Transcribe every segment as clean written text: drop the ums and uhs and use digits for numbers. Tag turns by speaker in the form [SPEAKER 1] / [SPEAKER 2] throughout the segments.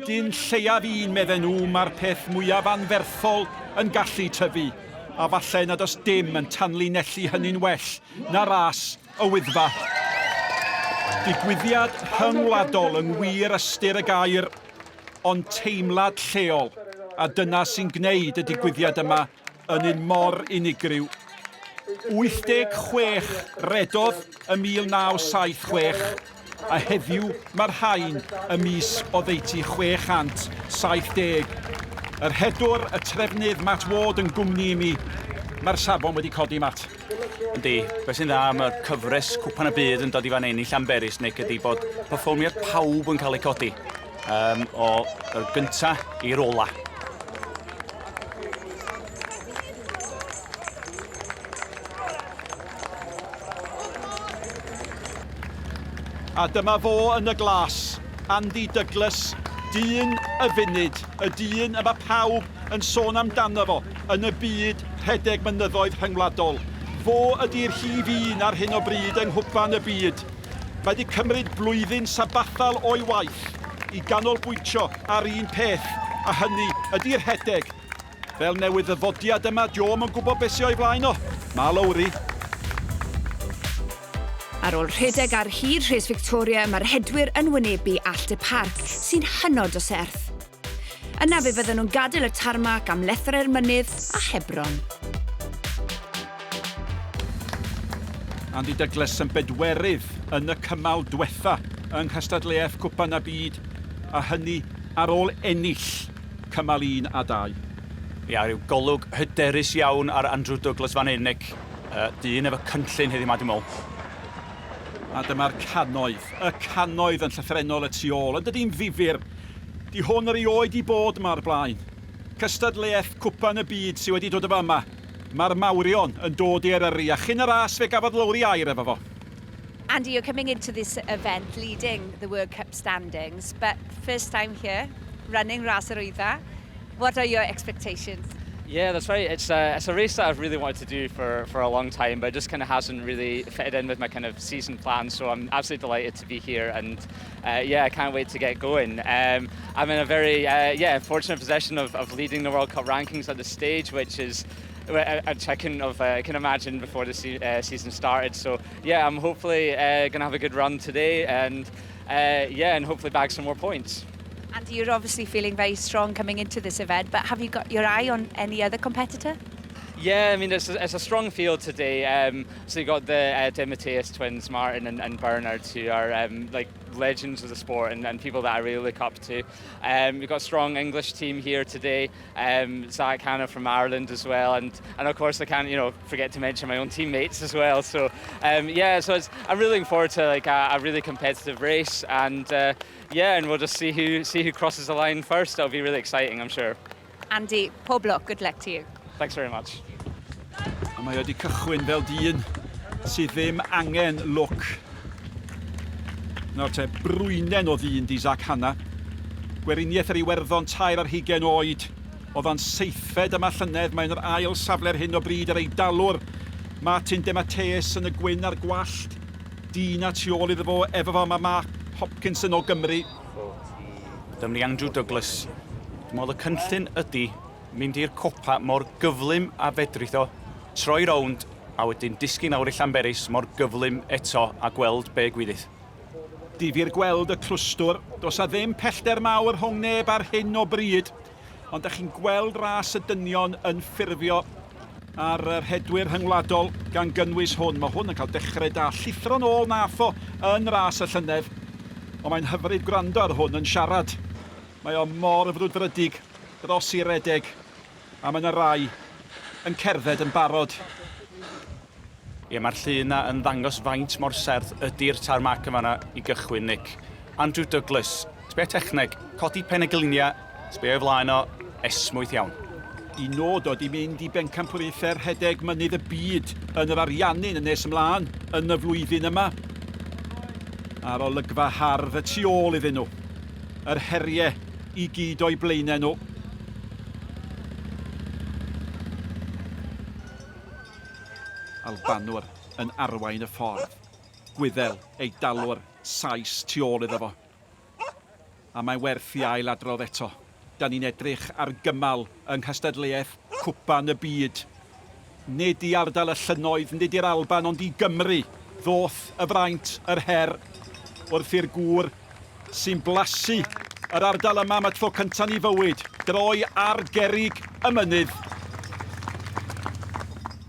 [SPEAKER 1] Dyn lleiaf un, medden nhw, mae'r peth mwyaf anferthol yn gallu tyfu, a falle nad oes dim yn tanlinellu hynny'n well na ras y Wyddfa. Digwyddiad rhyngwladol yng ngwir ystyr y gair, ond teimlad lleol, a dyna sy'n gwneud y digwyddiad yma yn un mor unigryw. 86 redodd ym 1976, a heddiw mae'r rhain ymysg oddeutu 670. Yr rhedwr, y trefnydd Matt Ward yn gwmni i mi. Mae'r safon wedi codi, Matt.
[SPEAKER 2] Yndi, be sy'n dda am y cyfres Cwpan y Byd yn dod i fan hyn i Llanberis, Nick, ydy bod perfformiad pawb yn cael ei codi. Um, o yr gynta i'r ola.
[SPEAKER 1] A dyma fo yn y glas, Andy Douglas, dyn y funud, y dyn y mae pawb yn sôn amdano fo yn y byd rhedeg mynyddoedd rhyngwladol. Fo ydy'r rhif un ar hyn o bryd yng Nghwpan y Byd. Mae wedi cymryd blwyddyn sabathal o'i waith i ganolbwyntio ar un peth, a hynny ydy rhedeg. Fel newydd-ddyfodiad yma, dio'm yn gwybod beth sy o'i flaen o. Mae Lowri.
[SPEAKER 3] Ar ôl rhedeg ar hyd Rhes Victoria, mae'r rhedwyr yn wynebu Allt y Parc, sy'n hynod o serth. Yna fe fydden nhw'n gadael y tarmac am lethrau'r mynydd a Hebron.
[SPEAKER 1] Andy Douglas yn bedwerydd yn y cymal dwetha yng nghystadleuaeth Cwpan y Byd, a hynny ar ôl ennill cymal 1 a 2.
[SPEAKER 2] Ia, rhyw golwg hyderus iawn ar Andrew Douglas fan hyn, Nick. Uh, dyn efo cynllun heddiw 'ma, dwi'n meddwl.
[SPEAKER 1] A dyma'r cannoedd, y cannoedd yn llythrennol y tu ôl. Yn dydi'n ddifyr? Di hwn erioed 'di bod 'ma o'r blaen. Cystadleuaeth Cwpan y Byd sy wedi dod â fo yma. Mae'r mawrion yn dod i Eryri, a chyn y ras fe gafodd Lowri air efo fo.
[SPEAKER 3] Andy, you're coming into this event leading the World Cup standings, but first time here, running Ras yr Wyddfa. What are your expectations?
[SPEAKER 4] Yeah, that's right. It's a, it's a race that I've really wanted to do for, for a long time, but it just kind of hasn't really fitted in with my kind of season plan. So I'm absolutely delighted to be here, and uh, yeah, I can't wait to get going. Um, I'm in a very uh, yeah fortunate position of, of leading the World Cup rankings at this stage, which is which I couldn't have uh, can imagine before the se uh, season started. So yeah, I'm hopefully uh, going to have a good run today, and uh, yeah, and hopefully bag some more points.
[SPEAKER 3] Andy, you're obviously feeling very strong coming into this event, but have you got your eye on any other competitor?
[SPEAKER 4] Yeah, I mean, it's a, it's a strong field today. Um, so you got the uh, Dematteis twins, Martin and, and Bernard, who are um, like legends of the sport and, and people that I really look up to. Um, we've got a strong English team here today. Um, Zach Hanna from Ireland as well, and, and of course I can't you know forget to mention my own teammates as well. So um, yeah, so it's, I'm really looking forward to like a, a really competitive race, and uh, yeah, and we'll just see who see who crosses the line first. It'll be really exciting, I'm sure.
[SPEAKER 3] Andy, pob lwc, good luck to you.
[SPEAKER 4] Thanks very much.
[SPEAKER 1] A mae wedi cychwyn fel dyn sydd ddim angen lwc. Nawr te, brwynen o ddyn di Zach Hanna. Gweriniaeth yr Iwerddon 23 oed. Oedd o'n seithfed yma llynedd, mae'n yr ail safle ar hyn o bryd yr Eidalwr. Martin Dematteis yn y gwyn a'r gwallt. Dyn a tu ôl iddo fo, efo fo mae Mark Hopkinson o Gymru.
[SPEAKER 2] Dyma ni Andrew Douglas. Dwi'n meddwl y cynllun ydy mynd i'r copa mor gyflym a fedrith o, troi rownd a wedyn disgyn lawr i Llanberis mor gyflym eto a gweld be gwyddith.
[SPEAKER 1] Difyr gweld y clwstwr, does 'na ddim pellter mawr rhwng neb ar hyn o bryd, ond dach chi'n gweld ras y dynion yn ffurfio ar y rhedwyr rhyngwladol, gan gynnwys hwn. Mae hwn yn cael dechrau da, llithro'n ôl nath o yn ras y llynedd, ond mae'n hyfryd gwrando ar hwn yn siarad. Mae o mor frwdfrydig dros i redeg, a mae 'na rai yn cerdded yn barod.
[SPEAKER 2] Ie, mae'r llun 'na yn ddangos faint mor serth ydi'r tarmac yn fan'na i gychwyn, Nick. Andrew Douglas, sbia techneg, codi pen y glinia, sbia o'i flaen o, esmwyth iawn.
[SPEAKER 1] Y nod oedd i mynd i bencampwriaethau rhedeg mynydd y byd yn yr Ariannin yn nes ymlaen yn y flwyddyn yma. A'r olygfa hardd y tu ôl iddyn nhw. Yr heriau i gyd o'u blaenau nhw. Albanwr yn arwain y ffordd. Gwyddel, Eidalwr, Sais tu ôl iddo fo. A mae werth i ail adrodd eto. Da ni'n edrych ar gymal yng nghystadleuaeth Cwpan y Byd. Nid i ardal y llynnoedd, nid i'r Alban, ond i Gymru ddoth y fraint, yr her, wrth i'r gŵr sy'n blasu yr ardal yma am y tro cyntaf yn ei fywyd, droi ar gerrig y mynydd.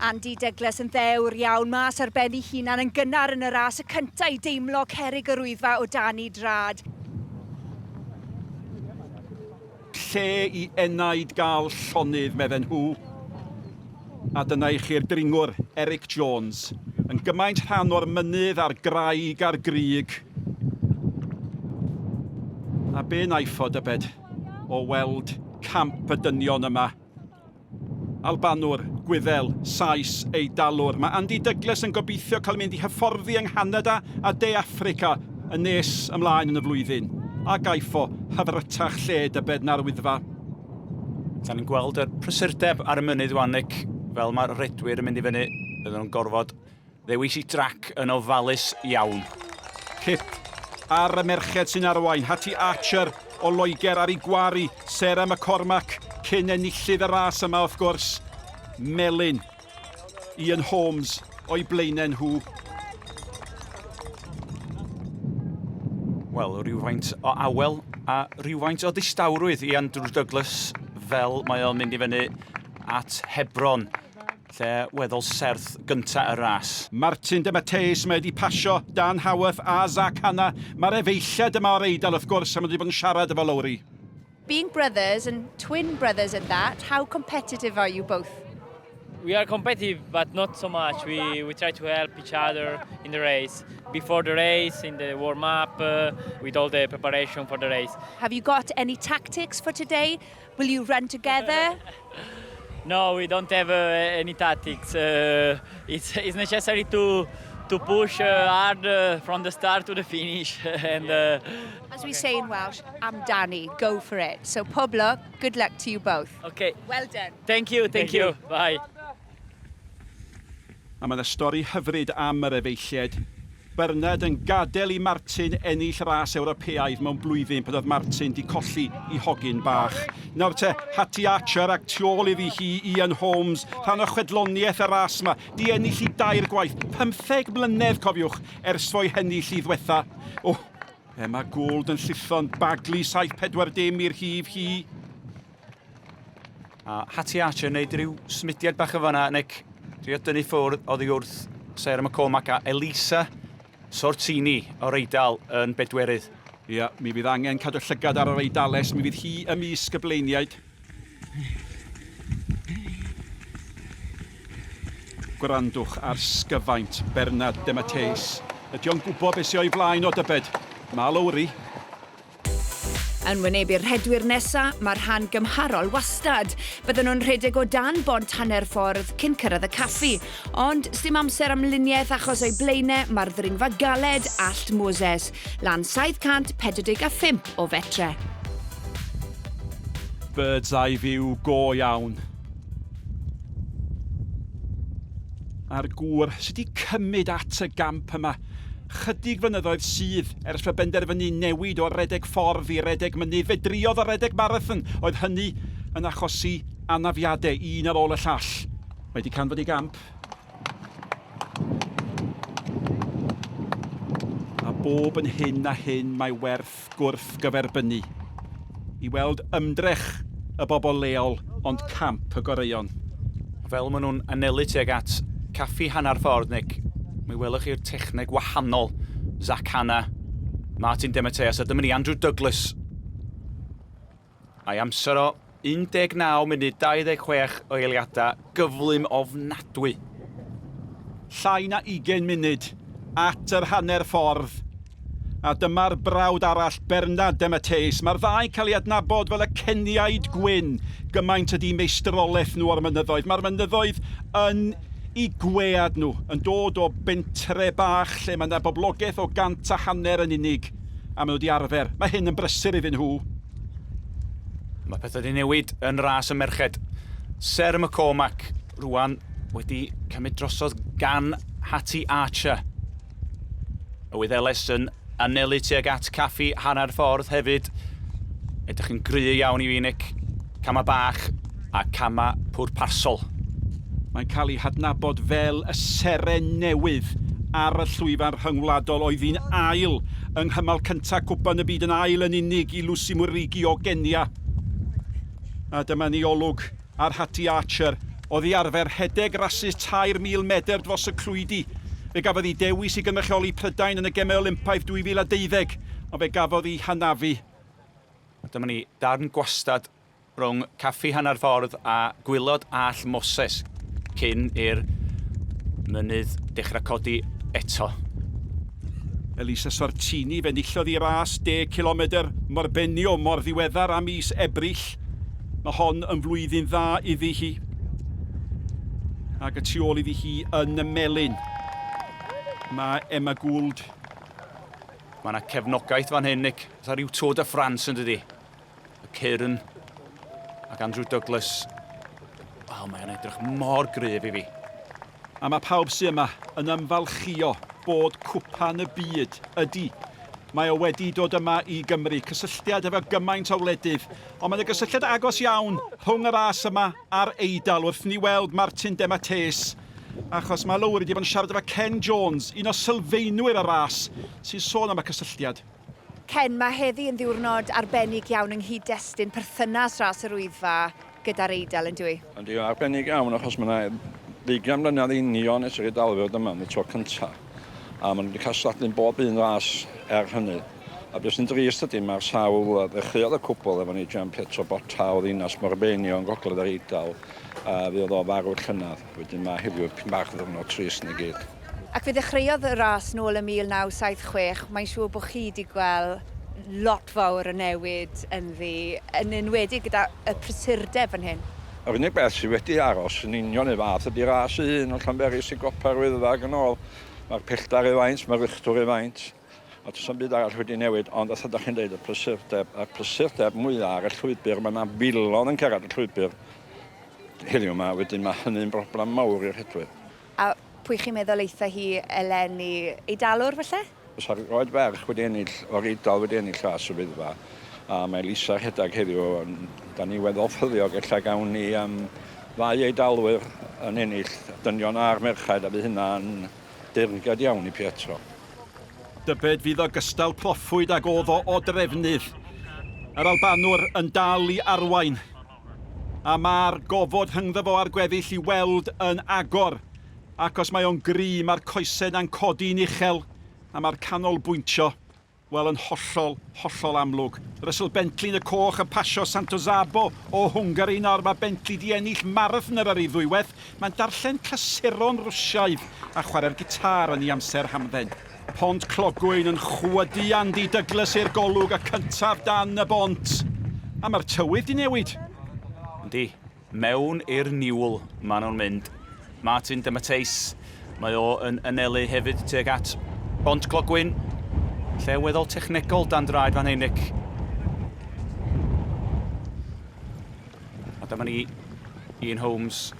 [SPEAKER 3] Andy Douglas yn ddewr iawn mas ar ben ei hunan yn gynnar yn y ras, y cyntaf i deimlo cerrig yr Wyddfa o dan ei drad.
[SPEAKER 1] Lle i enaid gael llonydd, medden nhw. A dyna i chi'r dringwr, Eric Jones, yn gymaint rhan o'r mynydd a'r graig a'r grug. A be wnaiff o, dybed, o weld camp y dynion yma? Albanwr, Gwyddel, Sais, Eidalwr. Mae Andy Douglas yn gobeithio cael mynd i hyfforddi yng Nghanada a De Affrica yn nes ymlaen yn y flwyddyn. A gaiff o hyfrytach lle dybed na'r Wyddfa?
[SPEAKER 2] Da ni'n gweld yr prysurdeb ar y mynydd wan, Nick, fel mae'r rhedwyr yn mynd i fyny, bydden nhw'n gorfod ddewis i drac yn ofalus iawn.
[SPEAKER 1] Cip ar y merched sy'n arwain, Hattie Archer o Loegr ar ei gwaru, Sarah McCormack, cyn enillydd y ras yma wrth gwrs, Melyn, Ian Holmes o'i blaenau nhw.
[SPEAKER 2] Wel, rhywfaint o awel a rhywfaint o ddistawrwydd i Andrew Douglas fel mae o'n mynd i fyny at Hebron, lle weddol serth gynta y ras.
[SPEAKER 1] Martin de Matteis, mae wedi pasio Dan Howarth a Zak Hanna. Mae'r efeilliad yma o'r Eidal wrth gwrs, a maen nhw wedi bod yn siarad efo Lowri.
[SPEAKER 3] Being brothers and twin brothers at that, how competitive are you both?
[SPEAKER 4] We are competitive, but not so much. We, we try to help each other in the race. Before the race, in the warm up, with all the preparation for the race.
[SPEAKER 3] Have you got any tactics for today? Will you run together?
[SPEAKER 4] No, we don't have any tactics. It's, it's necessary to to push hard from the start to the finish. and
[SPEAKER 3] As we say in Welsh, amdani, go for it. So pob lwc, good luck to you both.
[SPEAKER 4] Okay.
[SPEAKER 3] Well done.
[SPEAKER 4] Thank you, thank, thank you. you. Bye.
[SPEAKER 1] A mae yna stori hyfryd am yr efeilliaid. Bernard yn gadael i Martin ennill ras Ewropeaidd mewn blwyddyn pan oedd Martin di colli i hogyn bach. Nawr te, Hattie Archer ac tu ôl iddi hi Ian Holmes, rhan o chwedloniaeth y ras yma, di ennill i dair gwaith, 15 mlynedd cofiwch, ers fo'i hennill i ddwetha. O, Emma Gould yn llithro'n baglu 7.40 i'r rhif hi.
[SPEAKER 2] A Hattie Archer yn neud rhyw symudiad bach o fanna, Nick. Drio dynnu ffwrdd oddi wrth Sarah McCormack a Elisa Sortini o'r Eidal yn bedwerydd.
[SPEAKER 1] Ia, mi fydd angen cadw llygad ar yr Eidales, mi fydd hi ymysg y blaeniaid. Gwrandwch ar sgyfaint Bernard de Matteis. Ydy o'n gwybod beth sy o'i flaen o dybed? Mae Lowri.
[SPEAKER 3] Yn wynebu'r rhedwyr nesa, mae'r rhan gymharol wastad. Bydden nhw'n rhedeg o dan bont hanner ffordd cyn cyrraedd y caffi. Ond sdim amser am luniaeth achos o'i blaenau mae'r ddringfa galed Allt Moses, lan 745 o fetre.
[SPEAKER 1] Bird's eye view go iawn. A'r gŵr sydd wedi cymryd at y gamp yma. Chydig flynyddoedd sydd ers fe benderfynu newid o redeg ffordd i redeg mynydd. Fe driodd o redeg marathon, oedd hynny yn achosi anafiadau un ar ôl y llall. Mae wedi canfod ei gamp. A bob yn hyn a hyn mae werth gwrthgyferbynnu i weld ymdrech y bobl leol ond camp y goreuon.
[SPEAKER 2] Fel maen nhw'n anelu tuag at caffi hanner ffordd, Nick, mi welwch chi'r techneg wahanol. Zak Hanna, Martin Dematteis, a dyma ni Andrew Douglas. A'i amser o 19 munud 26 o eiliadau, gyflym ofnadwy.
[SPEAKER 1] Llai na ugain munud at yr hanner ffordd. A dyma'r brawd arall, Bernard de Matteis. Mae'r ddau cael ei adnabod fel y Ceniaid Gwyn. Gymaint ydy meistrolaeth nhw o'r mynyddoedd. Mae'r mynyddoedd yn i gwead nhw, yn dod o bentre bach lle mae yna boblogaeth o 150 yn unig. A maen nhw wedi arfer. Mae hyn yn brysur iddyn nhw.
[SPEAKER 2] Mae pethau wedi newid yn ras y merched. Sarah McCormack rwan wedi cymryd drosodd gan Hattie Archer. Y Wyddeles yn anelu tuag at caffi hanner ffordd hefyd. Edrych yn gry iawn i fi, Nick. Cama bach a cama pwrpasol.
[SPEAKER 1] Mae'n cael ei hadnabod fel y seren newydd ar y llwyfan rhyngwladol oedd hi'n ail yng nghymal cyntaf Cwpan y Byd yn ail yn unig i Lucy Mwirigi o Genia. A dyma ni olwg ar Hattie Archer, oedd i arfer rhedeg rasys 3,000 medr dros y clwydi. Fe gafodd ei dewis i gynrychioli Prydain yn y Gemau Olympaidd 2012, ond fe gafodd ei hanafu.
[SPEAKER 2] A dyma ni, darn gwastad rhwng caffi hanner ffordd a gwylod All Moses cyn i'r mynydd dechrau codi eto.
[SPEAKER 1] Elisa Sortini, fe enillodd hi ras 10 cilomedr Morbenio mor ddiweddar â mis Ebrill. Mae hon yn flwyddyn dda iddi hi. Ac y tu ôl iddi hi yn y melyn mae Emma Gould.
[SPEAKER 2] Mae yna cefnogaeth fan hyn, Nick. Fatha rhyw Tour de France yn dydi? Y Cyrn ac Andrew Douglas. Wel, mae o'n edrych mor gryf i fi.
[SPEAKER 1] A mae pawb sy yma yn ymfalchïo bod Cwpan y Byd, ydy, mae o wedi dod yma i Gymru, cysylltiad efo gymaint o wledydd, ond mae 'na gysylltiad agos iawn rhwng y ras yma a'r Eidal wrth ni weld Martin Dematteis, achos mae Lowri wedi bod yn siarad efo Ken Jones, un o sylfaenwyr y ras, sy'n sôn am y cysylltiad.
[SPEAKER 3] Ken, mae heddi yn ddiwrnod arbennig iawn yng nghyd-destun perthynas Ras yr Wyddfa gyda'r Eidal, yn dyw?
[SPEAKER 5] Yndi, arbennig iawn achos mae yna ddeugain mlynedd union ers i'r Eidalwyr ddod yma am y tro cyntaf, a maen nhw wedi cystadlu'n bob un ras er hynny. A beth sy'n drist ydy mae'r sawl ddechreuodd y cwbl efo ni, Gian Pietro Botta o ddinas Morbegno yn gogledd yr Eidal, a fuodd o farw'r llynedd. Wedyn mae heddiw pyn bach o ddiwrnod trist ni gyd.
[SPEAKER 3] Ac fe ddechreuodd y ras nôl ym 1976, mae'n siŵr bod chi 'di gweld lot fawr o newid ynddi, yn enwedig gyda y prysurdeb fan hyn.
[SPEAKER 5] Yr unig beth sydd wedi aros yn union un fath ydy ras ei hun o Llanberis i gopa'r Wyddfa ac yn ôl. Mae'r pellter ei faint, mae'r uchdwr ei faint, a does na'm byd arall wedi newid, ond fatha dach chi'n deud, y prysurdeb, a'r prysurdeb mwya ar y llwybr, mae 'na filoedd yn cyrraedd y llwybr heddiw 'ma, wedyn mae hynny'n broblem mawr i'r rhedwyr.
[SPEAKER 3] A pwy chi'n meddwl eitha hi eleni? Eidalwr falle?
[SPEAKER 5] Fysa roed ferch wedi ennill o'r Eidal wedi ennill ras y Wyddfa a mae Lisa rhedeg heddiw yn da ni weddol ffyddiog ella gawn ni um, ddau Eidalwyr yn ennill, dynion a'r merchaid a fydd hynna'n deyrnged iawn i Pietro.
[SPEAKER 1] Tybed fydd o gystal proffwyd ag o'dd o o drefnydd. Yr Albanwr yn dal i arwain. A ma'r gofod rhyngddo fo a'r gweddill i weld yn agor. Ac os mae o'n gry, ma'r coese 'na'n codi'n uchel, a ma'r canolbwyntio, wel, yn hollol, hollol amlwg. Russell Bentley yn y coch yn pasio Santo Szabo o Hwngari. Nawr mae Bentley 'di ennill marathon Eryri ddwywaith. Mae'n darllen clasuron Rwsiaidd a chwarae'r gitâr yn ei amser hamdden. Pont Clogwyn yn chwydu Andy Douglas i'r golwg, y cyntaf dan y bont. A mae'r tywydd 'di newid.
[SPEAKER 2] Yndi, mewn i'r niwl maen nhw'n mynd. Martin Dematteis, mae o yn anelu hefyd tuag at Bont Clogwyn. Lle weddol technegol dan draed fan hyn, Nick. A dyma ni, Ian Holmes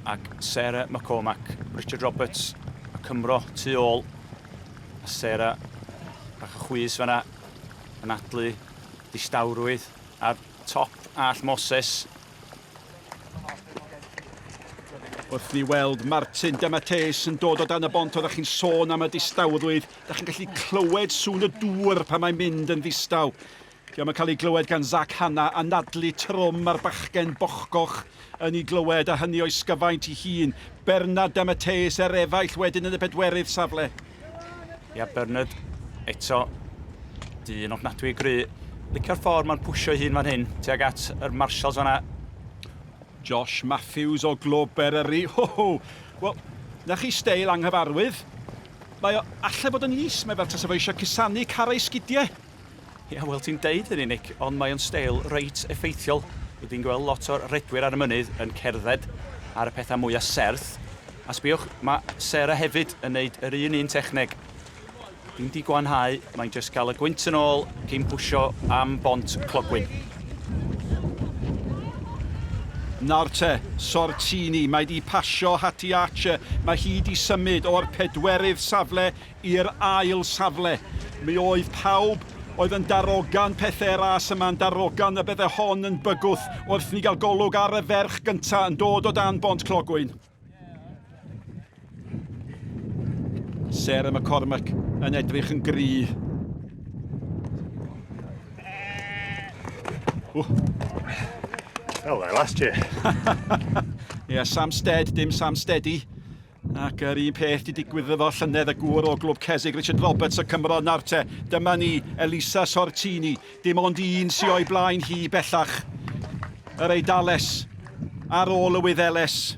[SPEAKER 2] ac Sarah McCormack, Richard Roberts, y Cymro tu ôl, a Sarah bach o chwys fanna, yn adlu distawrwydd ar top All Moses.
[SPEAKER 1] Wrth ni weld Martin Dematteis yn dod o dan y bont, oeddech chi'n sôn am y distawrwydd, da chi'n gallu clywed sŵn y dŵr pan mae'n mynd yn ddistaw. Diom yn cael ei glywed gan Zac Hanna, anadlu trwm a'r bachgen bochgoch yn ei glywed, a hynny o'i sgyfaint ei hun. Bernard Dematteis er efaill wedyn yn y bedwerydd safle.
[SPEAKER 2] Ia, Bernard, eto, dyn ofnadwy o gry. Licio'r ffordd mae'n pwsio'i hun fan hyn, tuag at yr marshals fan'na.
[SPEAKER 1] Josh Matthews o Glwb Eryri. Ho ho! Wel, 'na chi steil anghyfarwydd. Mae o alle fod yn is, mae fel tasa fo eisiau cusanu car ei sgidiau.
[SPEAKER 2] Ia, wel ti'n deud hynny Nick, ond mae o'n steil reit effeithiol. Dwi'n gweld lot o redwyr ar y mynydd yn cerdded ar y pethau mwyaf serth. A sbïwch, mae Sarah hefyd yn neud yr un un techneg. Dim di gwanhau, mae'n jyst cael y gwynt yn ôl cyn pwsio am bont clogwyn.
[SPEAKER 1] Nawr te, Sortini, mae di pasio Hattie Archer, mae hi di symud o'r pedwerydd safle i'r ail safle. Mi oedd pawb oedd yn darogan pethau ras yma'n darogan y bydde hon yn bygwth wrth ni gael golwg ar y ferch gynta yn dod o dan Bont Clogwyn. Sarah McCormack yn edrych yn gry.
[SPEAKER 6] Well, like last year.
[SPEAKER 1] Ie, yeah, Sam Stead, dim Sam Steady. Ac yr un peth di digwydd iddo llynedd y gŵr o Glwb Cesig, Richard Roberts y Cymro nawr te. Dyma ni, Elisa Sortini. Dim ond un sy o'i blaen hi bellach. Yr Eidales ar ôl y Wyddeles.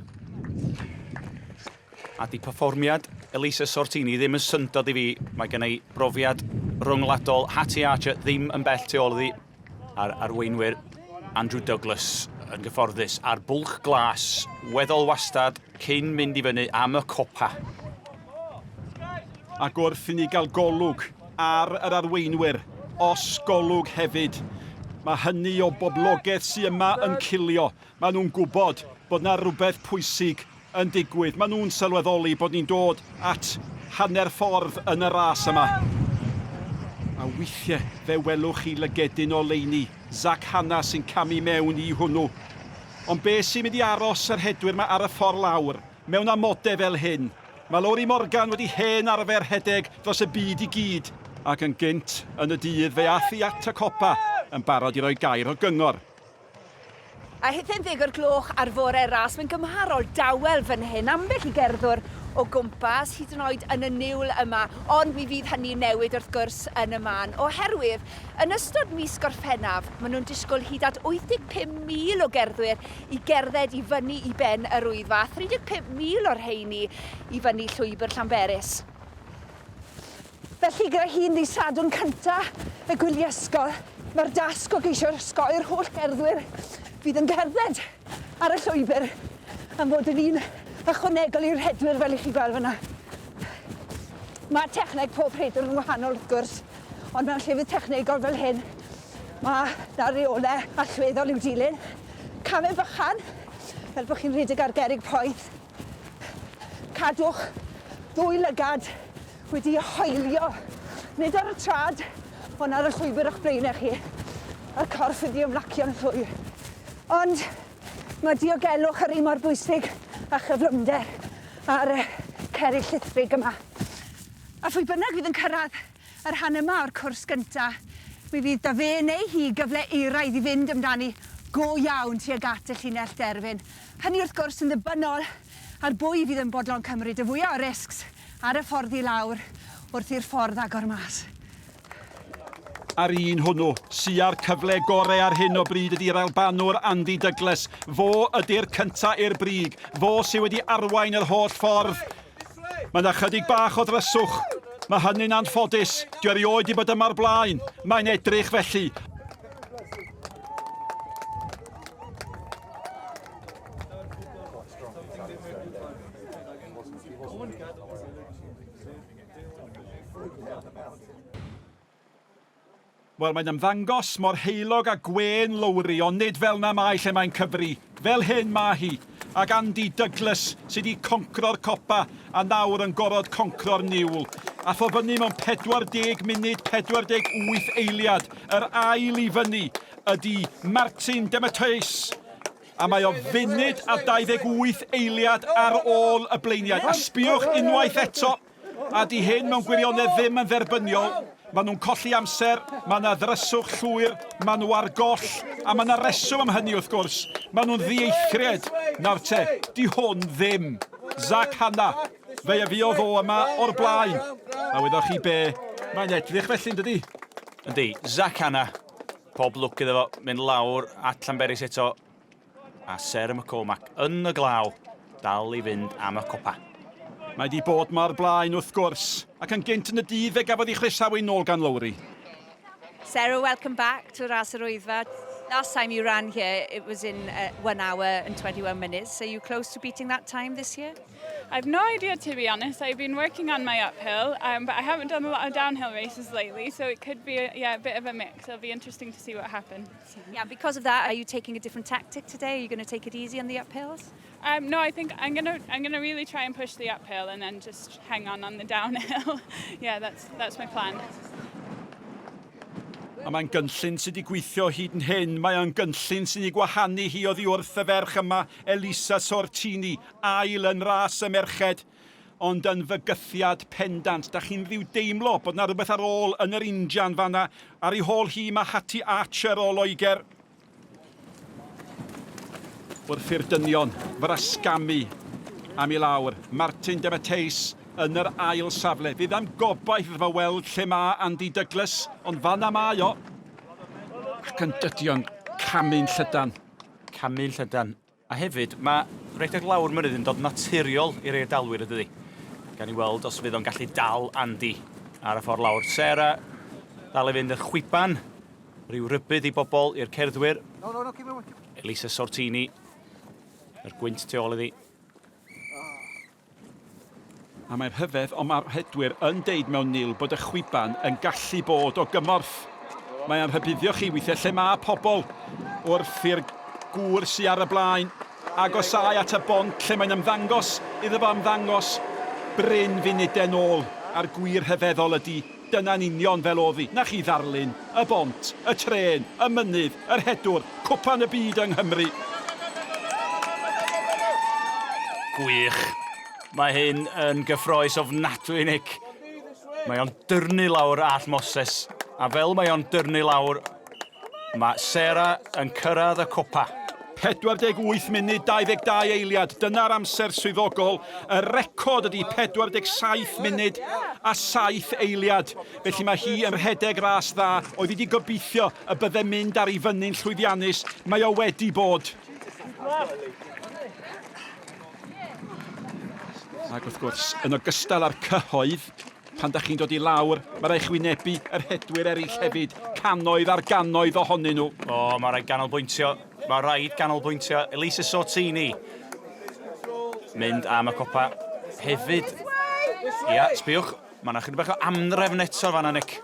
[SPEAKER 2] A di perfformiad Elisa Sortini ddim yn syndod i fi. Mae gen i brofiad rhyngwladol. Hattie Archer ddim yn bell tu ôl iddi. A'r arweinwyr Andrew Douglas yn gyfforddus a'r bwlch glas weddol wastad cyn mynd i fyny am y copa.
[SPEAKER 1] Ac wrth i ni gael golwg ar yr arweinwyr, os golwg hefyd, mae hynny o boblogaeth sy yma yn cilio. Maen nhw'n gwybod bod 'na rywbeth pwysig yn digwydd. Maen nhw'n sylweddoli bod ni'n dod at hanner ffordd yn y ras yma. A weithiau fe welwch chi lygedyn o oleuni, Zak Hanna sy'n camu mewn i hwnnw. Ond be sy'n mynd i aros yr rhedwyr 'ma ar y ffordd lawr, mewn amodau fel hyn? Mae Lowri Morgan wedi hen arfer rhedeg dros y byd i gyd, ac yn gynt yn y dydd fe ath hi at y copa yn barod i roi gair o gyngor.
[SPEAKER 3] A hithau'n ddeg o'r gloch ar fore ras, mae'n gymharol dawel fan hyn, ambell i gerddwr o gwmpas, hyd yn oed yn y niwl yma, ond mi fydd hynny'n newid wrth gwrs yn y man, oherwydd yn ystod mis Gorffennaf, maen nhw'n disgwyl hyd at 85,000 o gerddwyr i gerdded i fyny i ben yr Wyddfa, a 35,000 o'r rheini i fyny llwybr Llanberis. Felly, gyda hi'n ddydd Sadwrn cynta y gwyliau ysgol, mae'r dasg o geisio osgoi'r holl gerddwyr fydd yn cerdded ar y llwybr yn fod yn un ychwanegol i'r rhedwyr fel i chi gweld fyna. Mae techneg pob rhedwr yn wahanol wrth gwrs, ond mewn llefydd technegol fel hyn, mae 'na reolau allweddol i'w dilyn. Camau bychan, fel bod chi'n rhedeg ar gerrig poeth. Cadwch ddwy lygad wedi hoelio, nid ar y trad, ond ar y llwybr o'ch blaenau chi, a'r corff wedi ymlacio'n llwyr. Ond mae diogelwch yr un mor bwysig â chyflymder ar y cerrig llithrig yma. A phwy bynnag fydd yn cyrraedd y rhan yma o'r cwrs gynta, mi fydd 'da fe neu hi gyfle euraidd i fynd amdani go iawn tuag at y llinell derfyn. Hynny wrth gwrs yn ddibynnol ar bwy fydd yn bodlon cymryd y fwya o risgs ar y ffordd i lawr wrth i'r ffordd agor mas.
[SPEAKER 1] A'r un hwnnw sy â'r cyfle gore ar hyn o bryd ydy'r Albanwr Andy Douglas. Fo ydy'r cynta i'r brig. Fo sy wedi arwain yr holl ffordd. Mae 'na chydig bach o ddryswch. Mae hynny'n anffodus. Dwi erioed 'di bod yma o'r blaen. Mae'n edrych felly. Wel, mae'n ymddangos mor heulog a gwên Lowri, ond nid fel 'na mae lle mae'n cyfri. Fel hyn mae hi. Ac Andy Douglas sy 'di concro'r copa a nawr yn gorfod concro'r niwl. Ath o fyny mewn 40 munud 48 eiliad. Yr ail i fyny ydy Martin Dematteis. A mae o funud a 28 eiliad ar ôl y blaeniaid. A sbiwch unwaith eto, a 'di hyn mewn gwirionedd ddim yn dderbyniol. Maen nhw'n colli amser, mae yna ddryswch llwyr, maen nhw ar goll, a mae yna reswm am hynny wrth gwrs. Maen nhw'n ddieithried. Nawr te, 'di hwn ddim. Zak Hanna, fe fuodd o yma o'r blaen. A wyddoch chi be, mae'n edrych felly, yn dydi?
[SPEAKER 2] Yndi, Zak Hanna, Pob lwc iddo fo mynd lawr at Llanberis eto. A Sarah McCormack yn y glaw, dal i fynd am y copa.
[SPEAKER 1] Mae 'di bod 'ma o'r blaen wrth gwrs, ac yn gynt yn y dydd fe gafodd ei chroesawu nôl gan Lowri.
[SPEAKER 3] Sarah, welcome back to Ras yr Wyddfa. Last time you ran here, it was in 1 hour and 21 minutes. Are you close to beating that time this year?
[SPEAKER 7] I've no idea, to be honest. I've been working on my uphill, but I haven't done a lot of downhill races lately, so it could be a bit of a mix. It'll be interesting to see what happens.
[SPEAKER 3] Yeah, because of that, are you taking a different tactic today? Are you going to take it easy on the uphills?
[SPEAKER 7] No, I think I'm gonna really try and push the uphill and then just hang on the downhill. Yeah, that's my plan.
[SPEAKER 1] A mae'n gynllun sydd wedi gweithio hyd yn hyn. Mae o'n gynllun sy'n ei gwahanu hi oddi wrth y ferch yma, Elisa Sortini, ail yn ras y merched, ond yn fygythiad pendant. Da chi'n rhyw deimlo bod 'na rywbeth ar ôl yn yr injan fanna. Ar ei hôl hi mae Hattie Archer o Loegr. Wrth i'r dynion frasgamu am i lawr, Martin Dematteis yn yr ail safle. Fydd am gobaith iddo fo weld lle mae Andy Douglas, ond fanna mae o. Ac yn dydi o'n camu'n llydan.
[SPEAKER 2] Camu'n llydan. A hefyd, mae rhedeg lawr mynydd yn dod naturiol i'r Eidalwyr, ydydi? Gawn ni weld os fydd o'n gallu dal Andy ar y ffordd lawr. Sarah dal i fynd yn chwiban, rhyw rybudd i bobl, i'r cerddwyr. Elisa Sortini, yr gwynt tu ôl iddi.
[SPEAKER 1] A mae'n rhyfedd, ond mae'r rhedwyr yn deud mewn nil bod y chwiban yn gallu bod o gymorth. Mae o'n rhybuddio chi weithiau lle mae pobl wrth i'r gŵr sy ar y blaen agosáu at y bont lle mae'n ymddangos iddo fo ymddangos brin funudau nôl, a'r gwir rhyfeddol ydi, dyna'n union fel o'dd hi. 'Na chi ddarlun, y bont, y trên, y mynydd, y rhedwr, cwpan y byd yng Nghymru.
[SPEAKER 2] Gwych. Mae hyn yn gyffroes ofnadwy, Nick. Mae o'n dyrnu lawr Allt Moses, a fel mae o'n dyrnu lawr, mae Sarah yn cyrraedd y copa.
[SPEAKER 1] 48 munud 22 eiliad, dyna'r amser swyddogol. Y record ydy 47 munud a 7 eiliad. Felly mae hi yn rhedeg ras dda. Oedd hi wedi gobeithio y bydde mynd ar ei fyny'n llwyddiannus. Mae o wedi bod. Ac wrth gwrs, yn ogystal â'r cyhoedd, pan da chi'n dod i lawr, mae rhaid chi wynebu yr rhedwyr eraill hefyd, cannoedd ar gannoedd ohonyn nhw.
[SPEAKER 2] O, mae rhaid ganolbwyntio. Mae rhaid ganolbwyntio. Elisa Sortini mynd am y copa hefyd. Ia, sbiwch, mae yna chydig bach o amnrefn eto fanna, Nick.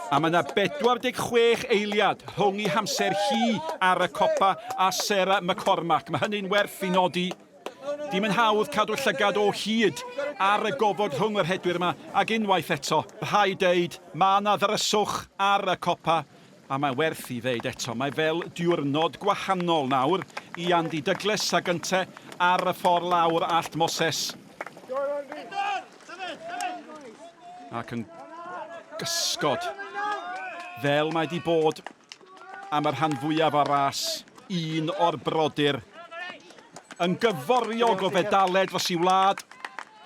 [SPEAKER 1] A mae yna 46 eiliad rhwng ei hamser hi ar y copa a Sarah McCormack. Mae hynny'n werth i nodi. Dim yn hawdd cadw llygad o hyd ar y gofod rhwng y rhedwyr yma, ac unwaith eto, rhaid deud, mae yna ddryswch ar y copa, a mae werth i ddeud eto, mae fel diwrnod gwahanol nawr i Andy Douglas ag ynte ar y ffordd lawr Allt Moses. Ac yn gysgod, fel mae di bod am y rhan fwyaf o'r ras, un o'r brodyr yn gyforiog o fedalau dros ei wlad,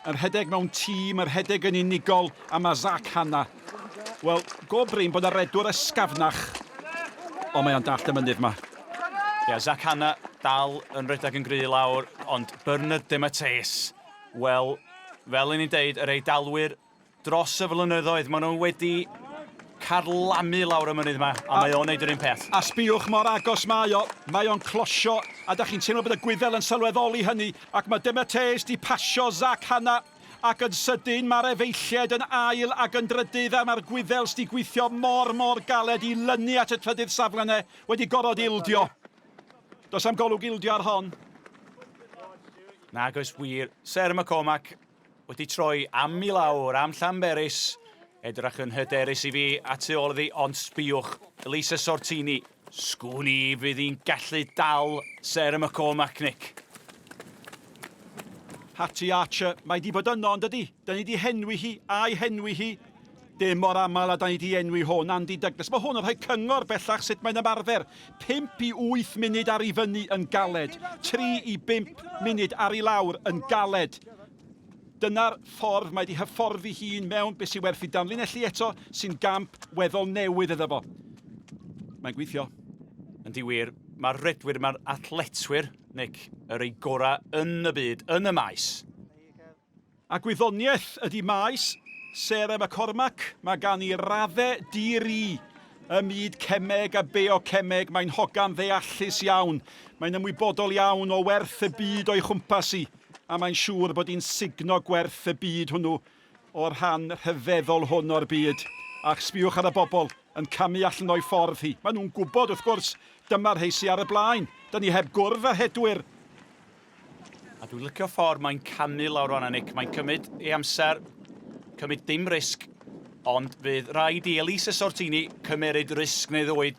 [SPEAKER 1] yn rhedeg mewn tîm, yn rhedeg yn unigol, a mae Zach Hanna. Wel, go brin bod 'na redwr ysgafnach, ond mae o'n dallt y mynydd 'ma.
[SPEAKER 2] Ia, Zach Hanna dal yn rhedeg yn gry lawr, ond Bernard Dematteis, wel, fel 'yn ni'n deud, yr Eidalwyr Dros y flynyddoedd, maen nhw wedi carlamu lawr y mynydd yma, a mae o'n neud yr un peth.
[SPEAKER 1] A sbïwch mor agos mae o, mae o'n closio, a da chi'n teimlo bod y Gwyddel yn sylweddoli hynny, ac mae Dematteis 'di pasio Zach Hanna, ac yn sydyn mae'r efeilliaid yn ail ac yn drydydd, a mae'r Gwyddel 'sdi gweithio mor, mor galed i lynu at y trydydd safle 'ne, wedi gorfod ildio. Does am golwg ildio ar hon.
[SPEAKER 2] Nag oes wir. Sarah McCormack Wedi troi am i lawr, am Llanberis. Edrach yn hyderus i fi a tu ôl iddi, ond sbïwch, Elisa Sortini. Sgwn i fydd hi'n gallu dal Sarah McCormack, Nick.
[SPEAKER 1] Hattie Archer, mae di bod yno, ond ydy? Da ni di henwi hi, a'i henwi hi. Dim mor aml a da ni di enwi hwn, Andy Douglas. Mae hwn yn rhoi cyngor bellach sut mae'n ymarfer. 5 i 8 munud ar i fyny yn galed. 3 i 5 munud ar i lawr yn galed. Dyna'r ffordd mae di hyfforddi hun mewn beth sy'n werth i danlinellu eto sy'n gamp weddol newydd iddo fo. Mae'n gweithio.
[SPEAKER 2] Yndi wir, mae'r rhedwyr, mae'r athletwyr, Nick, yr ei gorau yn y byd, yn y maes.
[SPEAKER 1] A gwyddoniaeth ydy maes Sarah McCormack. Mae gan i raddau di-ri ym myd cemeg a biocemeg. Mae'n hogan ddeallus iawn. Mae'n ymwybodol iawn o werth y byd o'i chwmpas hi, a mae'n siŵr bod hi'n sugno gwerth y byd hwnnw o'r rhan rhyfeddol hwn o'r byd. Ac sbïwch ar y bobl yn camu allan o'i ffordd hi. Maen nhw'n gwybod, wrth gwrs, dyma'r rhei sy ar y blaen. Da ni heb gwrdd â rhedwyr.
[SPEAKER 2] A dwi'n licio ffordd mae'n camu lawr fan'na, Nick. Mae'n cymryd ei amser, cymryd dim risg, Ond fydd rhaid i Elisa Sortini cymeryd risg neu ddwy,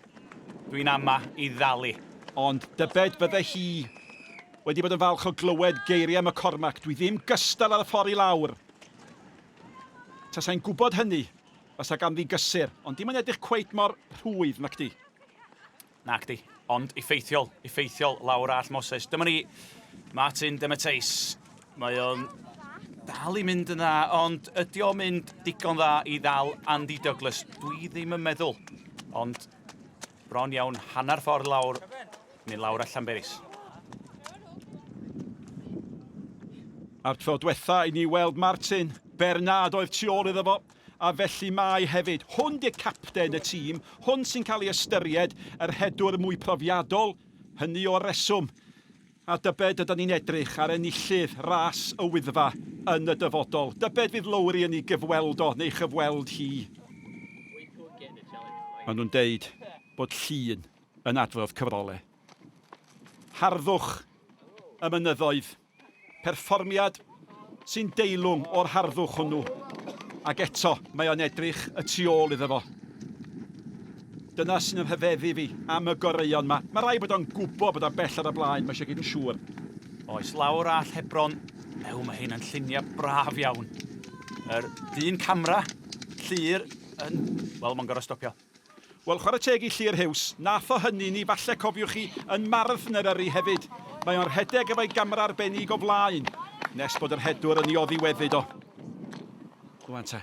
[SPEAKER 2] dwi'n ama, i ddal hi.
[SPEAKER 1] Ond dybed fydde hi wedi bod yn falch o glywed geiriau McCormack, dwi ddim gystal ar y ffordd i lawr. Tasai'n gwybod hynny, fasa ganddi gysur, ond dim yn edrych cweit mor rhwydd, nacdi?
[SPEAKER 2] Nacdi, ond effeithiol, effeithiol lawr all Moses. Dyma ni, Martin Dematteis. Mae o'n dal i mynd yn dda, ond ydy o'n mynd digon dda i ddal Andy Douglas? Dwi ddim yn meddwl, ond bron iawn hanner ffordd lawr, mynd lawr at Llanberis.
[SPEAKER 1] A'r tro diwetha i ni weld Martin, Bernard oedd tu ôl iddo fo, a felly mae hefyd. Hwn 'di'r capten y tîm, hwn sy'n cael ei ystyried yr rhedwr mwy profiadol, hynny o reswm. A dybed ydan ni'n edrych ar enillydd ras y Wyddfa yn y dyfodol? Dybed fydd Lowri yn ei gyfweld o, neu chyfweld hi? Maen nhw'n deud bod llun yn adrodd cyfrole. Harddwch y mynyddoedd. Perfformiad sy'n deilwng o'r harddwch hwnnw, ac eto mae o'n edrych y tu ôl iddo fo. Dyna sy'n 'y rhyfeddu fi am y goreuon 'ma. Mae rhaid bod o'n gwybod bod o'n bell ar y blaen, mae eisiau gwneud yn siŵr.
[SPEAKER 2] Oes, lawr all Hebron. Ew, mae hyn yn lluniau braf iawn. Yr dyn camera, Llyr, yn... Wel, mae'n gorfod stopio.
[SPEAKER 1] Wel, chwarae teg i Llŷr Huws, nath o hynny ni falle cofiwch chi yn Marathon Eryri hefyd. Mae o'n rhedeg efo'i gamera arbennig o flaen, nes bod yr rhedwr yn ei oddiweddyd o. Rwan te,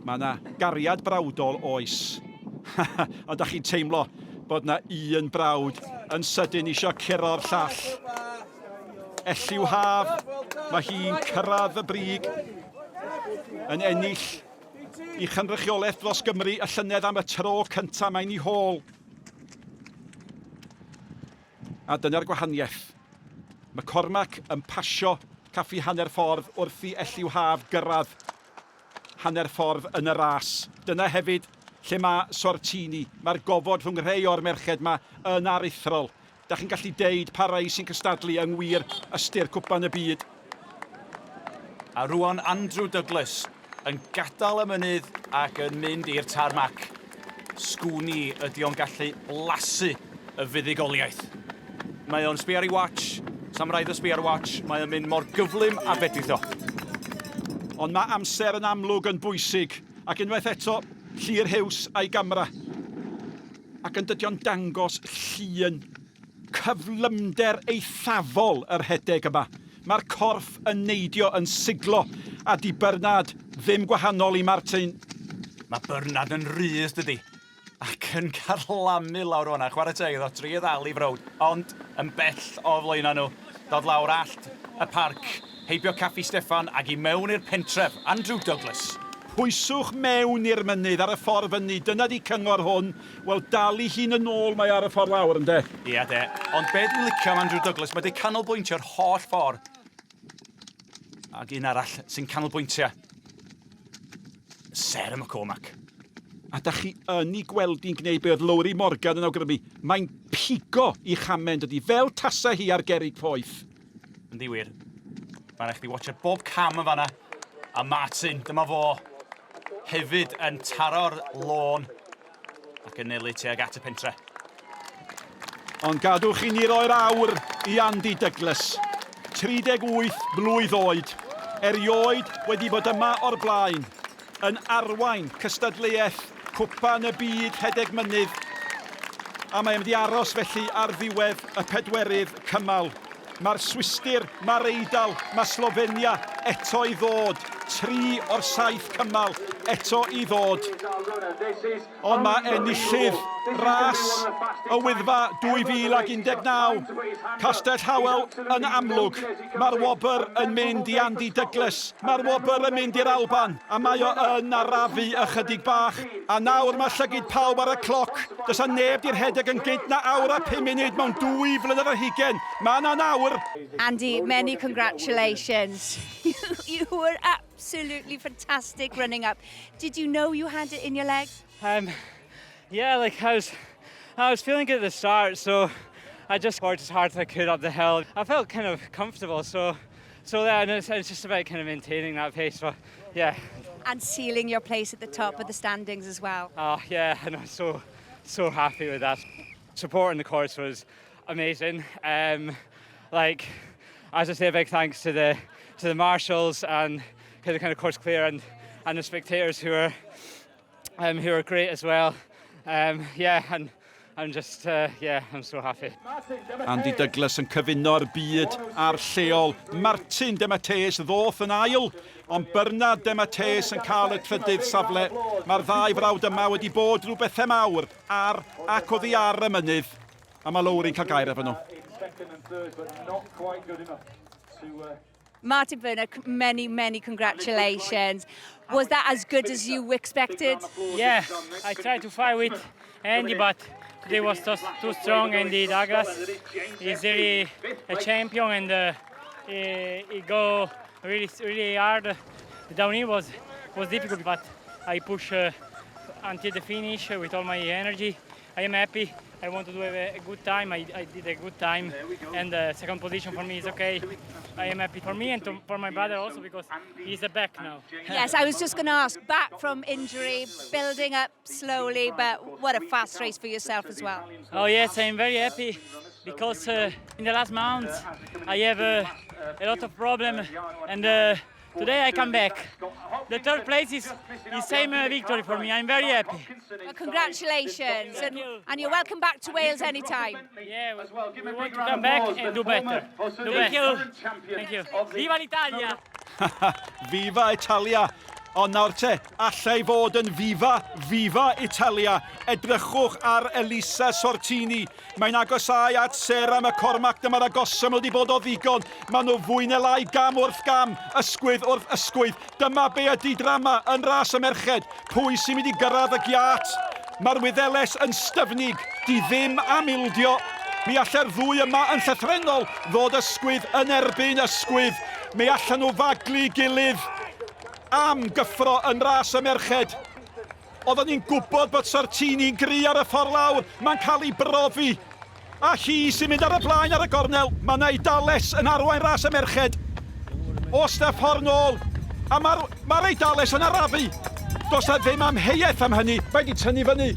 [SPEAKER 1] mae yna gariad brawdol oes. Ond da chi'n teimlo bod yna un brawd yn sydyn isio curo'r llall. Elliw Haf, mae hi'n cyrraedd y brig yn ennill i chynrychiolaeth dros Gymru y llynedd am y tro cyntaf mae'n ei hôl. A dyna'r gwahaniaeth. McCormack yn pasio caffi hanner ffordd wrth i Elliw Haf gyrraedd hanner ffordd yn y ras. Dyna hefyd lle mae Sortini. Mae'r gofod rhwng rhei o'r merched 'ma yn aruthrol. Dach chi'n gallu deud pa rai sy'n cystadlu yng ngwir ystyr Cwpan y Byd.
[SPEAKER 2] A rŵan Andrew Douglas yn gadael y mynydd ac yn mynd i'r tarmac. Sgwn i ydi o'n gallu blasu y fuddugoliaeth. Mae o'n sbio ar ei watch, sa'm raid o sbio ar y watch, mae o'n mynd mor gyflym a fedrith o.
[SPEAKER 1] Ond mae amser yn amlwg yn bwysig, ac unwaith eto, Llŷr Huws a'i gamera. Ac yn dydi o'n dangos llun cyflymder eithafol y rhedeg yma. Mae'r corff yn neidio, yn siglo, a di Bernard ddim gwahanol i Martin.
[SPEAKER 2] Mae Bernard yn rhydd, dydi? Ac yn carlamu lawr o'na, chwarae teg iddo, trio ddal ei frawd, ond yn bell o flaenau nhw. Dod lawr allt y parc, heibio Caffi Steffan ac i mewn i'r pentref, Andrew Douglas.
[SPEAKER 1] Pwyswch mewn i'r mynydd ar y ffordd fyny, dyna 'di cyngor hwn. Wel, dal 'i hun yn ôl mae ar y ffordd lawr, ynde?
[SPEAKER 2] Ia de, ond be dwi'n licio am Andrew Douglas, mae 'di canolbwyntio'r holl ffordd. Ac un arall sy'n canolbwyntio, Sarah McCormack.
[SPEAKER 1] A da chi yn ei gweld hi'n gwneud be oedd Lowri Morgan yn awgrymu, mae'n pigo i chamen, dydi, fel tasa hi ar gerrig poeth.
[SPEAKER 2] Yndi wir. Mae rhaid chdi watcha bob cam yn fanna. A Martin, dyma fo, hefyd yn taro'r lôn ac yn nelu tuag at y pentre.
[SPEAKER 1] Ond gadwch i ni roi'r awr i Andy Douglas, 38 mlwydd oed, erioed wedi bod yma o'r blaen, yn arwain cystadleuaeth Cwpan y Byd Rhedeg Mynydd, a mae e'n mynd i aros felly ar ddiwedd y pedwerydd cymal. Mae'r Swistir, mae'r Eidal, mae Slofenia eto i ddod. Tri o'r saith cymal eto i ddod. Ond mae enillydd ras y Wyddfa 2019, Castell Howell, yn amlwg. Mae'r wobr yn mynd i Andy Douglas. Mae'r wobr yn mynd i'r Alban, a mae o yn arafu ychydig bach. A nawr mae llygid pawb ar y cloc. Does 'na neb 'di rhedeg yn gynt na awr a phum munud mewn dwy flynedd ar hugain. Mae 'na nawr!
[SPEAKER 3] Andy, many congratulations. You were absolutely fantastic running up. Did you know you had it in your legs?
[SPEAKER 4] Yeah, like I was feeling good at the start, so I just worked as hard as I could up the hill. I felt kind of comfortable, so yeah, and it's just about kind of maintaining that pace. But yeah.
[SPEAKER 3] And sealing your place at the top of the standings as well.
[SPEAKER 4] Oh, yeah, and I'm so, so happy with that. Support in the course was amazing. Like, as I say, a big thanks to the marshals and the kind of course clear and the spectators who are great as well. Yeah, and I'm just, yeah, I'm so happy.
[SPEAKER 1] Andy Douglas yn cyfuno'r byd a'r lleol. Martin Dematteis ddoth yn ail, ond Bernard Dematteis yn cael y trydydd safle. Mae'r ddau frawd yma wedi bod rhyw bethau mawr ar ac oddi ar y mynydd. A mae Lowri'n cael gair efo nhw.
[SPEAKER 3] Martin Bernard, many, many congratulations. Was that as good as you expected?
[SPEAKER 6] Yeah, I tried to fight with Andy, but today was just too strong. Andy Douglas is really a champion, and he go really, really hard. The downhill was difficult, but I push until the finish with all my energy. I am happy. I want to do a good time. I did a good time, and second position for me is okay. I am happy for me and for my brother also because he's back now.
[SPEAKER 3] Yes, I was just going to ask, back from injury, building up slowly, but what a fast race for yourself as well.
[SPEAKER 6] Oh yes, I'm very happy because in the last month I have a lot of problem and today I come back. The third place is same victory for me. I'm very happy.
[SPEAKER 3] Well, congratulations, and you're welcome back to Wales anytime.
[SPEAKER 6] Yeah, we want to come back and do better. Do Thank you. Thank you. Viva l'Italia!
[SPEAKER 1] Viva Italia! Ond nawr te, allai fod yn viva, viva Italia. Edrychwch ar Elisa Sortini. Mae'n agosau at Sarah McCormack. Dyma'r agosaf wedi bod o ddigon. Maen nhw fwy neu lai gam wrth gam, ysgwydd wrth ysgwydd. Dyma be ydy drama yn ras y merched. Pwy sy'n mynd i gyrraedd y giat? Mae'r Wyddeles yn styfnig, di ddim am ildio. Mi allai'r ddwy yma yn llythrenol ddod ysgwydd yn erbyn ysgwydd. Mi allan nhw faglu gilydd am gyffro yn ras y merched. Oedden ni'n gwybod bod Sortini'n gry ar y ffordd lawr. Mae'n cael ei brofi. A hi sy'n mynd ar y blaen ar y gornel. Mae yna Eidales yn arwain ras y merched. Oes 'na ffordd nôl. A mae'r ma Eidales yn arafu. Does na ddim amheuaeth am hynny. Mae wedi tynnu fyny.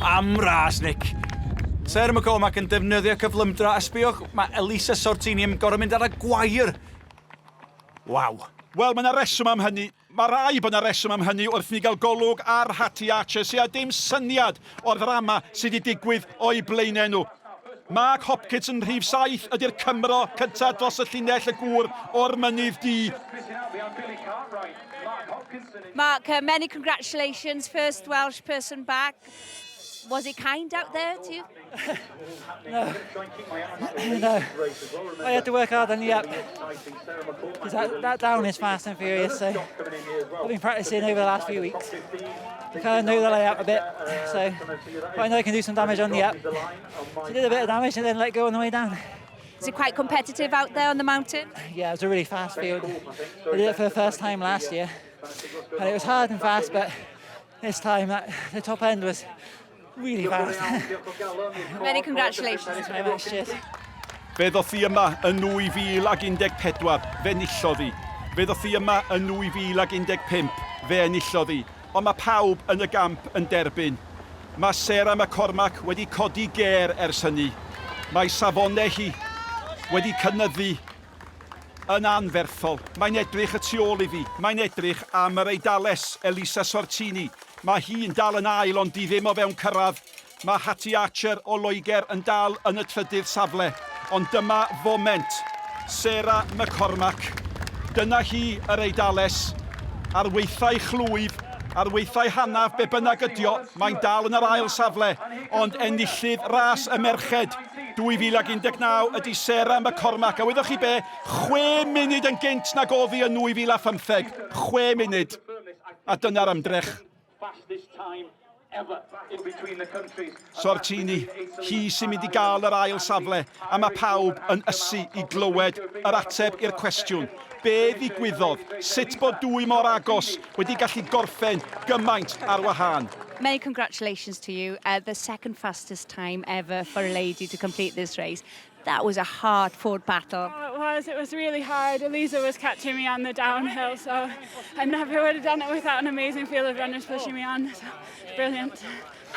[SPEAKER 2] Am ras, Nick. Sarah McCormack yn defnyddio cyflymdra a sbiwch, mae Elisa Sortini yn gorfod mynd ar y gwair. Waw.
[SPEAKER 1] Wel, mae yna reswm am hynny. Mae rai bod yna reswm am hynny wrth ni gael golwg ar Hattie Archer sydd â dim syniad o'r ddrama sydd wedi digwydd o'i blaenau nhw. Mark Hopkins yn rhif 7 ydy'r Cymro cyntaf dros y llinell, y gŵr o'r Mynydd Du.
[SPEAKER 3] Mark, many congratulations. First Welsh person back. Was it kind out there to you?
[SPEAKER 8] No. I had to work hard on the up because that down is fast and furious. So I've been practicing over the last few weeks. I kind of know the layout a bit, so but I know I can do some damage on the up. So I did a bit of damage and then let go on the way down.
[SPEAKER 3] Is it quite competitive out there on the mountain?
[SPEAKER 8] Yeah, it was a really fast field. I did it for the first time last year, and it was hard and fast, but this time the top end was really fast.
[SPEAKER 3] Many congratulations.
[SPEAKER 8] Thanks very much. Cheers.
[SPEAKER 1] Fe ddoth hi yma yn 2014, fe enillodd hi. Fe ddoth hi yma yn 2015, fe enillodd hi. Ond mae pawb yn y gamp yn derbyn. Mae Sarah McCormack wedi codi gêr ers hynny. Mae safonau hi wedi cynyddu yn anferthol. Mae'n edrych y tu ôl iddi. Mae'n edrych am yr Eidales Elisa Sortini. Mae hi'n dal yn ail ond di ddim o fewn cyrraedd. Mae Hattie Archer o Loegr yn dal yn y trydydd safle. Ond dyma foment. Sarah McCormack. Dyna hi yr Eidales. Ar waetha'i chlwyf, ar waetha'i hanaf, be bynnag ydi o, mae'n dal yn yr ail safle. Ond enillydd ras y merched 2019 ydy Sarah McCormack. A wyddoch chi be? 6 munud yn gynt nag oedd hi yn 2015. 6 munud. A dyna'r ymdrech. Sortini, hi sy'n mynd i gael yr ail safle, a mae pawb yn ysu i glywed yr ateb i'r cwestiwn. Be ddigwyddodd? Sut bod dwy mor agos wedi gallu gorffen gymaint ar wahân?
[SPEAKER 3] Many congratulations to you. The second fastest time ever for a lady to complete this race. That was a hard-fought battle.
[SPEAKER 7] Well, was. It was really hard. Elisa was catching me on the downhill, so I never would have done it without an amazing field of runners pushing me on. So, brilliant.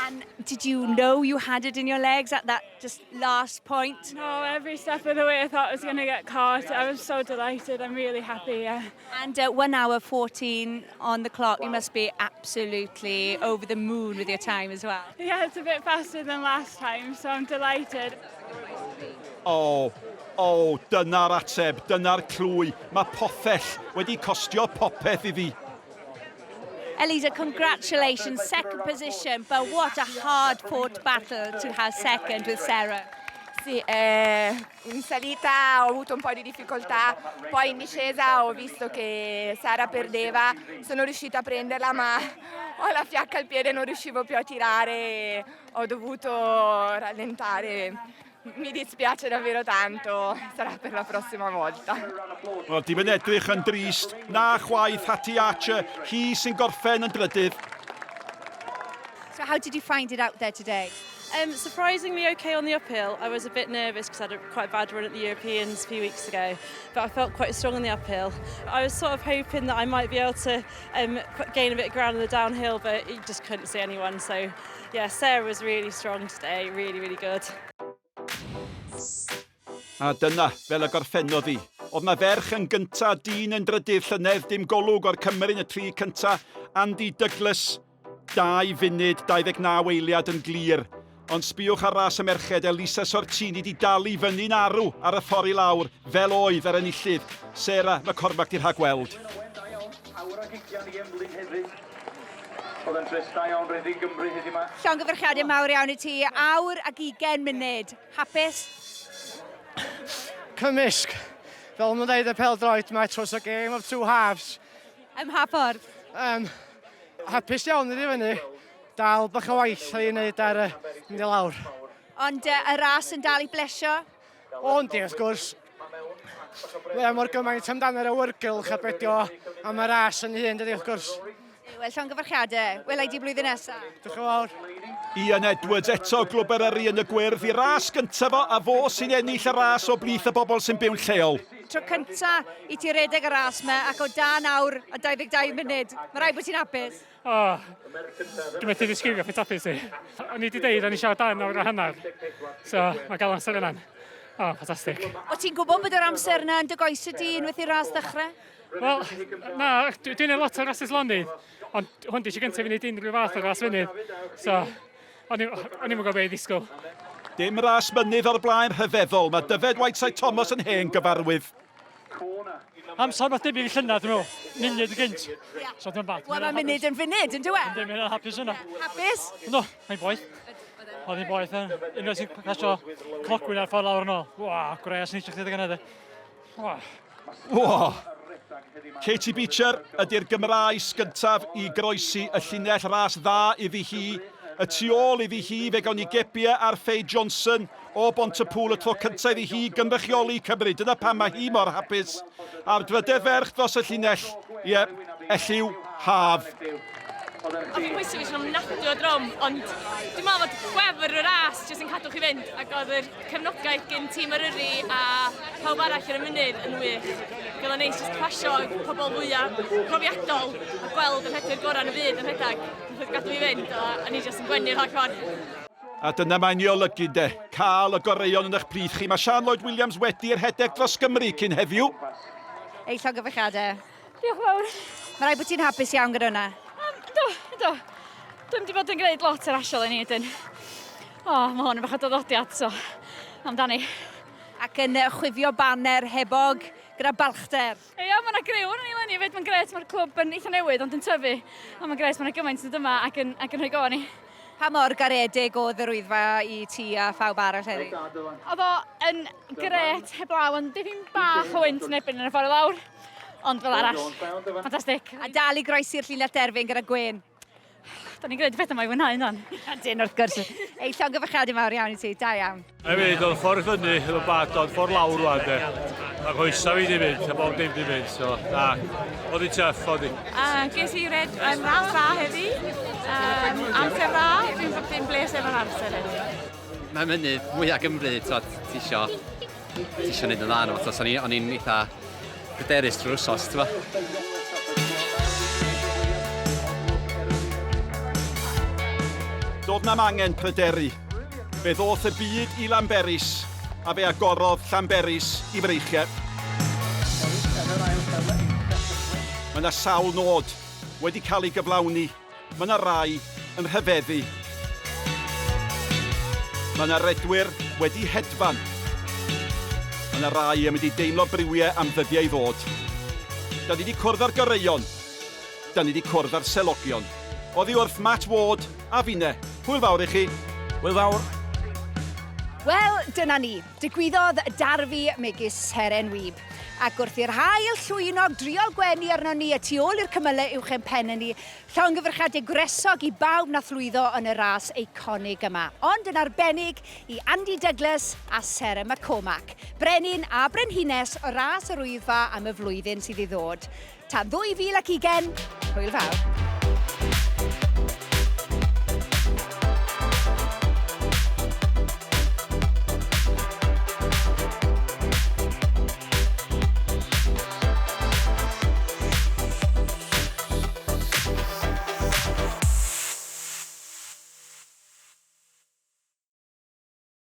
[SPEAKER 3] And did you know you had it in your legs at that just last point?
[SPEAKER 7] No, every step of the way I thought I was going to get caught. I was so delighted. I'm really happy, yeah.
[SPEAKER 3] And 1 hour 14 on the clock, you must be absolutely over the moon with your time as well.
[SPEAKER 7] Yeah, it's a bit faster than last time, so I'm delighted.
[SPEAKER 1] O, o, dyna'r ateb, dyna'r clwy. Mae pothell wedi costio popeth iddi.
[SPEAKER 3] Elisa, congratulations, second position, but what a hard-fought battle to have second with Sarah.
[SPEAKER 9] Sì, in salita ho avuto un po' di difficoltà, poi in discesa ho visto che Sara perdeva, sono riuscita a prenderla ma ho la fiacca al piede, non riuscivo più a tirare, ho dovuto rallentare. Mi dispiace davvero tanto, sarà per la prossima volta.
[SPEAKER 1] Wel, dim yn edrych yn drist, na chwaith Hattie Archer, hi sy'n gorffen yn drydydd.
[SPEAKER 3] So how did you find it out there today?
[SPEAKER 10] Surprisingly okay on the uphill. I was a bit nervous because I had a quite bad run at the Europeans a few weeks ago, but I felt quite strong on the uphill. I was sort of hoping that I might be able to gain a bit of ground on the downhill, but you just couldn't see anyone. So yeah, Sarah was really strong today, really, really good.
[SPEAKER 1] A dyna, fel y gorffennodd hi. Oedd na ferch yn gynta, dyn yn drydydd llynedd, dim golwg o'r Cymru yn y tri cynta. Andy Douglas, 2 funud, 29 eiliad yn glir. Ond sbiwch ar ras y merched, Elisa Sortini di dal i fyny'n arw ar y ffordd i lawr, fel oedd ar enillydd. Sarah McCormack di rhagweld.
[SPEAKER 3] Llongyfarchiadau mawr iawn i ti, awr ac 20 munud. Hapus?
[SPEAKER 11] Cymysg. Fel ma'n dweud y pêl-droed, mae it was a game of two halves.
[SPEAKER 3] Ym mha ffordd?
[SPEAKER 11] Hapus iawn iddi fyny. Dal bach o waith i wneud ar y mynd i lawr.
[SPEAKER 3] Ond y ras yn dal i blesio?
[SPEAKER 11] O, yndi, wrth gwrs. Mae mor gymaint amdano yr awyrgylch a bedio am y ras yn hun, dydy, wrth gwrs.
[SPEAKER 3] Wel, llongyfarchiadau. Wela i di blwyddyn nesaf.
[SPEAKER 11] Diolch yn fawr.
[SPEAKER 1] Ian Edwards eto Glwb Eryri yn y gwyrdd i ras gyntaf fo, a fo sy'n ennill y ras o blith y bobl sy'n byw'n lleol.
[SPEAKER 3] Tro cynta i ti redeg y ras yma ac o dan awr a 22 munud. Mae rhaid bod ti'n hapus.
[SPEAKER 6] O, dwi'n methu disgrifio faint hapus i. O'n i wedi deud, o'n i siarad dan awr a hanner. So, mae gael amser yna'n. O, ffantastig.
[SPEAKER 3] O ti'n gwybod bod yr amser yna yn dy goesau di unwaith i'r ras ddechrau?
[SPEAKER 6] Wel, na, dwi'n gwneud lot o rasys lonydd, ond hwn di eisiau gyntaf i wneud unrhyw fath o ras fynydd. So, o'n i'm yn gwybod beth i ddisgwyl.
[SPEAKER 1] Dim ras mynydd o'r blaen rhyfeddol, mae Dyfed Whiteside Thomas yn hen gyfarwydd.
[SPEAKER 6] Amser beth debyg i llynedd, dwi'n meddwl, munud yn gynt. So, dwi'n bad.
[SPEAKER 3] Wel, mae munud yn funud, yn dyw e?
[SPEAKER 6] Yndi, mae'n hapus yna.
[SPEAKER 3] Hapus?
[SPEAKER 6] Ynddo, mae'n boeth. Oedd hi'n boeth, unwaith ti'n pasio clogwyn ar ffordd lawr yn ôl. Wa, gwres yn eisiau chdi ddeg yna, Wa.
[SPEAKER 1] Wa. Katie Beecher ydy'r Gymraes gyntaf i groesi y llinell ras dda iddi hi. Y tu ôl iddi hi, fe gawn ni Gebia ar Faye Johnson o Bontypŵl y tro cyntaf iddi hi gynrychioli Cymru. Dyna pam mae hi mor hapus. A'r drydedd ferch dros y llinell, ie, Elliw Haf.
[SPEAKER 12] Oedd hi'n pwysig fi yn ofnadwy o drom, ond dwi'n meddwl fod gwefr y ras jyst yn cadw chi fynd, ac oedd yr cefnogaeth gen tîm Eryri a pawb arall ar y mynydd yn wych. Oedd o'n neis jyst pasio pobl fwyaf profiadol a gweld y rhedwyr gorau yn y byd yn rhedeg. Nath gadw fi fynd, a o'n i jyst yn gwenu'r holl ffordd.
[SPEAKER 1] A dyna mae'n ei olygu de, cael y goreuon yn eich plith chi. Mae Sian Lloyd Williams wedi rhedeg dros Gymru cyn heddiw.
[SPEAKER 3] Ei llongyfarchiadau.
[SPEAKER 12] Diolch yn fawr.
[SPEAKER 3] Mae rhaid bod ti'n hapus iawn gyda hwnna.
[SPEAKER 12] Do, do. Dwi'n wedi bod yn gwneud lot ar rasio eleni wedyn. O, mae hwn yn bach o dyddodiad, so amdani.
[SPEAKER 3] Ac yn chwifio baner hebog gyda balchder.
[SPEAKER 12] Ia, mae yna griw yn eleni fyd, mae'n gret, mae'r clwb yn eitha newydd ond yn tyfu. A mae'n gret, mae yna gymaint yn dod yma ac yn, ac yn rhoi go ni.
[SPEAKER 3] Pa mor garedig oedd yr wyddfa i ti a phawb arall heddi?
[SPEAKER 12] Oedd o yn gret heblaw, ond dipyn bach o wynt yn erbyn yn y ffordd i lawr. Ond fel arall, ffantastig.
[SPEAKER 3] A dal i groesi'r llinell derfyn gyda gwên.
[SPEAKER 12] Da ni'n gwneud y pethau mae i fwynhau yndan?
[SPEAKER 3] Ydyn, wrth gwrs. Ei, llongyfarchiadau mawr iawn i ti, da iawn.
[SPEAKER 13] Hefyd, oedd ffordd fyny, oedd yn bad, ond ffordd lawr rwan, de. Mae nghoesa fi di mynd, a bob dim di mynd, so, na, oedd hi tough, oedd hi.
[SPEAKER 14] Ges i red yn ras dda heddi, amser dda, dwi'n dwi bles efo'r amser heddi.
[SPEAKER 15] Mae mynydd mwyaf Gymru, t'od, ti isio Ti eisiau gwneud yn dda yna, so o'n i'n eitha pryderus trwy'r wsos, ti'n
[SPEAKER 1] Doedd na'm angen pryderu. Fe ddoth y byd i Lanberis, a fe agorodd Llanberis i freichiau. Mae yna sawl nod wedi cael ei gyflawni. Mae yna rai yn rhyfeddu. Mae yna redwyr wedi hedfan. Mae yna rai yn mynd i deimlo briwiau am ddyddiau i ddod. Da ni wedi cwrdd â'r goreuon. Da ni wedi cwrdd â'r selogion. Oddi wrth Matt Ward a finne. Hwyl fawr i chi.
[SPEAKER 2] Hwyl fawr.
[SPEAKER 3] Wel, dyna ni. Digwyddodd darfu megis seren wib. Ac wrth i'r haul llwynog driol gwenu arnon ni y tu ôl i'r cymylau uwch ein penne ni, llongyfarchiadau gwresog i bawb nath lwyddo yn y ras eiconig yma. Ond yn arbennig i Andy Douglas a Sarah McCormack, brenin a brenhines o ras yr Wyddfa am y flwyddyn sydd i ddod. Tan 2020, hwyl fawr.